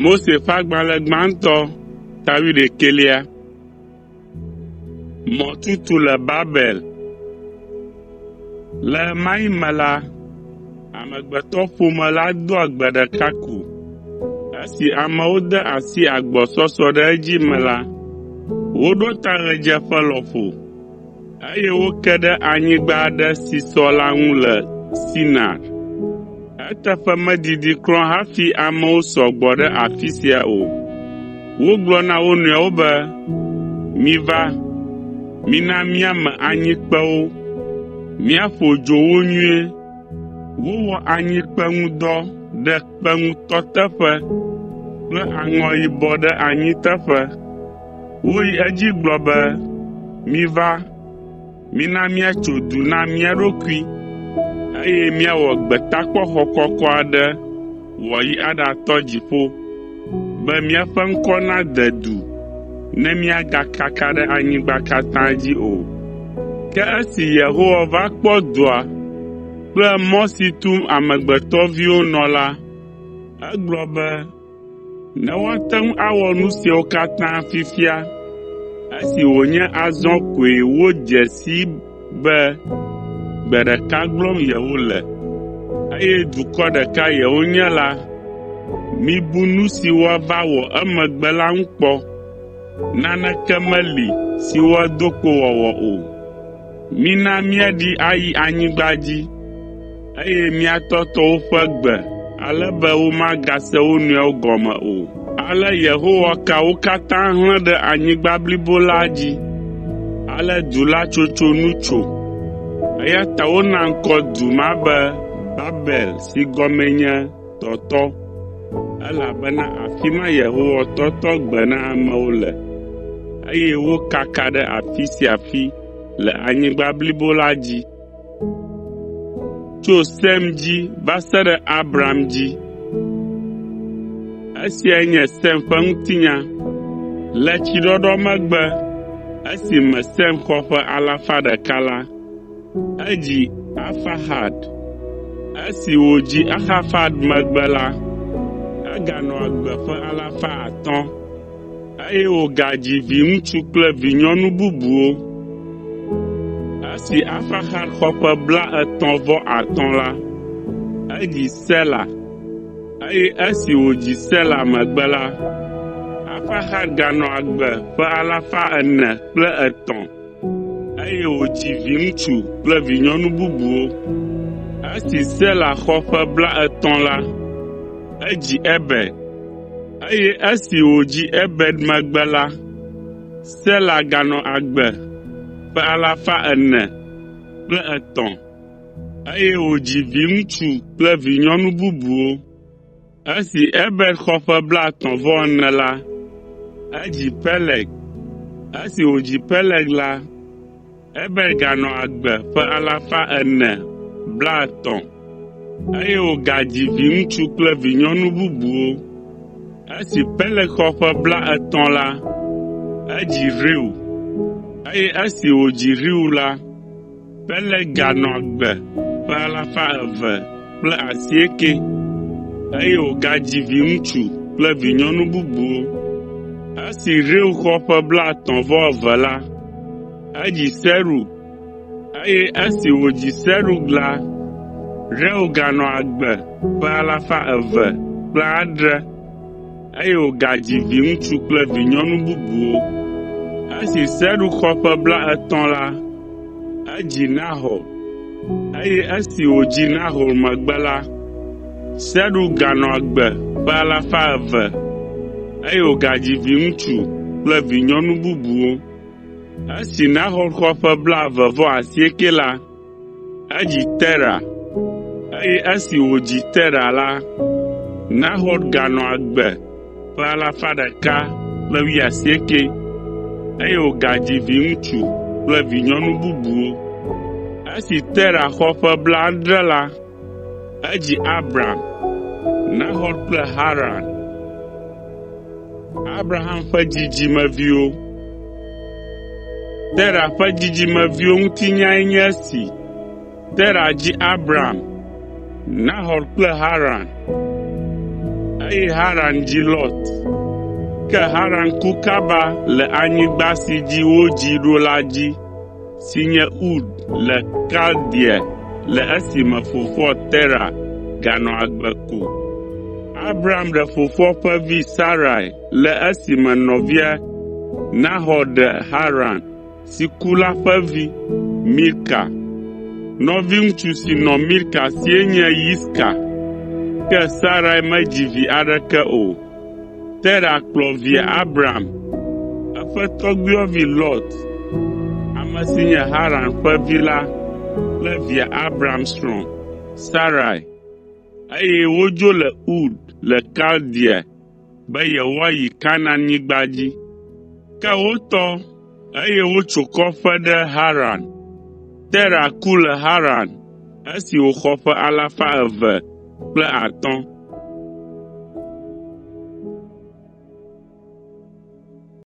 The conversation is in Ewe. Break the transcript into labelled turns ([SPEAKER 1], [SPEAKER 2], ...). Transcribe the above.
[SPEAKER 1] Mose ƒe agbalẽ gbãtɔ ta wuiɖekɛlia. Mɔtutu le Babel. Le ɣe ma ɣi me la, amegbetɔƒome la doa gbe ɖeka ko. Esi amewo de asi agbɔsɔsɔ ɖe edzi me la, woɖo ta ɣedzeƒe lɔƒo, eye woke ɖe anyigba aɖe si sɔ la ŋu le Sinar. Eteƒe medidi kura hafi amewo sɔ gbɔ ɖe afi sia o. Wogblɔ na wo nɔewo be, “Miva, mina míame anyikpewo, míaƒo dzo wo nyuie.” Wowɔ anyikpe ŋu dɔ ɖe kpe ŋutɔ teƒe kple aŋɔ yibɔ ɖe anyi teƒe. Woyi edzi gblɔ be, “Miva, mina míatso du na mía ɖokui, eye míawɔ gbetakpɔxɔ kɔkɔ aɖe wòayi aɖatɔ dziƒo, be míaƒe ŋkɔ nade du ne míagakaka ɖe anyigba katã dzi o.” Ke esi Yehowa va kpɔ dua kple mɔ si tum amegbetɔviwo nɔ la, egblɔ be, “Ne woate ŋu awɔ nu siawo katã fifia, esi wònye azɔ koe wodze sii be gbe ɖeka gblɔm yewole, eye dukɔ ɖeka yewonye la, mibu nu si woava wɔ emegbe la ŋu kpɔ. Naneke meli si woado kpo wɔwɔ o. Mina míaɖi ayi anyigba dzi, eye míatɔtɔ woƒe gbe ale be womagase wo nɔewo gɔme o.” Ale Yehowa ka wo katã hlẽ ɖe anyigba blibo la dzi. Ale du la tsotso nu tso, eya ta wona ŋkɔ du ma be Babel si gɔmee nye “Tɔtɔ,” elabena afi ma Yehowa tɔtɔ gbe na amewo le, eye wokaka ɖe afi sia afi le anyigba blibo la dzi. Tso Sem dzi va se ɖe Abram dzi. Esiae nye Sem ƒe ŋutinya. Le tsiɖɔɖɔ megbe, esime Sem xɔ ƒe alafa ɖeka la, edzi Arfaxad. Esi wòdzi Arfaxad megbe la, eganɔ agbe ƒe alafa atɔ̃, eye wògadzi viŋutsu kple vinyɔnu bubuwo. Esi Arfaxad xɔ ƒe blaetɔ̃-vɔ-atɔ̃ la, edzi Sela, eye esi wòdzi Sela megbe la, Arfaxad ganɔ agbe ƒe alafa ene kple etɔ̃, eye wòdzi viŋutsu kple vinyɔnu bubuwo. Esi Sela xɔ ƒe blaetɔ̃ la, edzi Eber, eye esi wòdzi Eber megbe la, Sela ganɔ agbe ƒe alafa ene kple etɔ̃, eye wòdzi viŋutsu kple vinyɔnu bubuwo. Esi Eber xɔ ƒe blaetɔ̃-vɔ-ene la, edzi Peleg. Esi wòdzi Peleg la, Eber ganɔ agbe ƒe alafa ene blaetɔ̃, eye wògadzi viŋutsu kple vinyɔnu bubuwo. Esi Peleg xɔ ƒe blaetɔ̃ la, edzi Reu, eye esi wòdzi Reu la, Peleg ganɔ agbe ƒe alafa eve kple asiekɛ, eye wògadzi viŋutsu kple vinyɔnu bubuwo. Esi Reu xɔ ƒe blaetɔ̃-vɔ-eve la, edzi Serug, eye esi wòdzi Serug la, Reu ganɔ agbe ƒe alafa eve kple adre, eye wògadzi viŋutsu kple vinyɔnu bubuwo. Esi Serug xɔ ƒe blaetɔ̃ la, edzi Nahor, eye esi wòdzi Nahor megbe la, Serug ganɔ agbe ƒe alafa eve, eye wògadzi viŋutsu kple vinyɔnu bubuwo. Esi Nahor xɔ ƒe blaeve-vɔ-asiekɛ la, edzi Tera, eye esi wòdzi Tera la, Nahor ganɔ agbe ƒe alafa ɖeka kple wuiasiekɛ, eye wògadzi viŋutsu kple vinyɔnu bubuwo. Esi Tera xɔ ƒe blaadre la, edzi Abram, Nahor kple Haran. Abraham ƒe dzidzimeviwo. Tera ƒe dzidzimeviwo ŋutinyae nye esi: Tera dzi Abram, Nahor kple Haran. Eye Haran dzi Lot. Ke Haran ku kaba le anyigba si dzi wodzii ɖo la dzi, si nye Ur le Kaldea le esime fofoa Tera ganɔ agbe ko. Abram ɖe fofoa ƒe vi Sarai le esime nɔvia Nahor ɖe Haran si ku la ƒe vi, Milka. Nɔviŋutsu si nɔ Milka sie nye Yiska. Ke Sarai medzi vi aɖeke o. Tera kplɔ via Abram, eƒe tɔgbuiyɔvi Lot, ame si nye Haran ƒe vi la kple via Abram srɔ̃, Sarai, eye wodzo le Ur le Kaldea be yewoayi Kanaanyigba dzi. Ke wotɔ, eye wotso kɔƒe ɖe Haran. Tera ku le Haran esi wòxɔ ƒe alafa eve kple atɔ̃.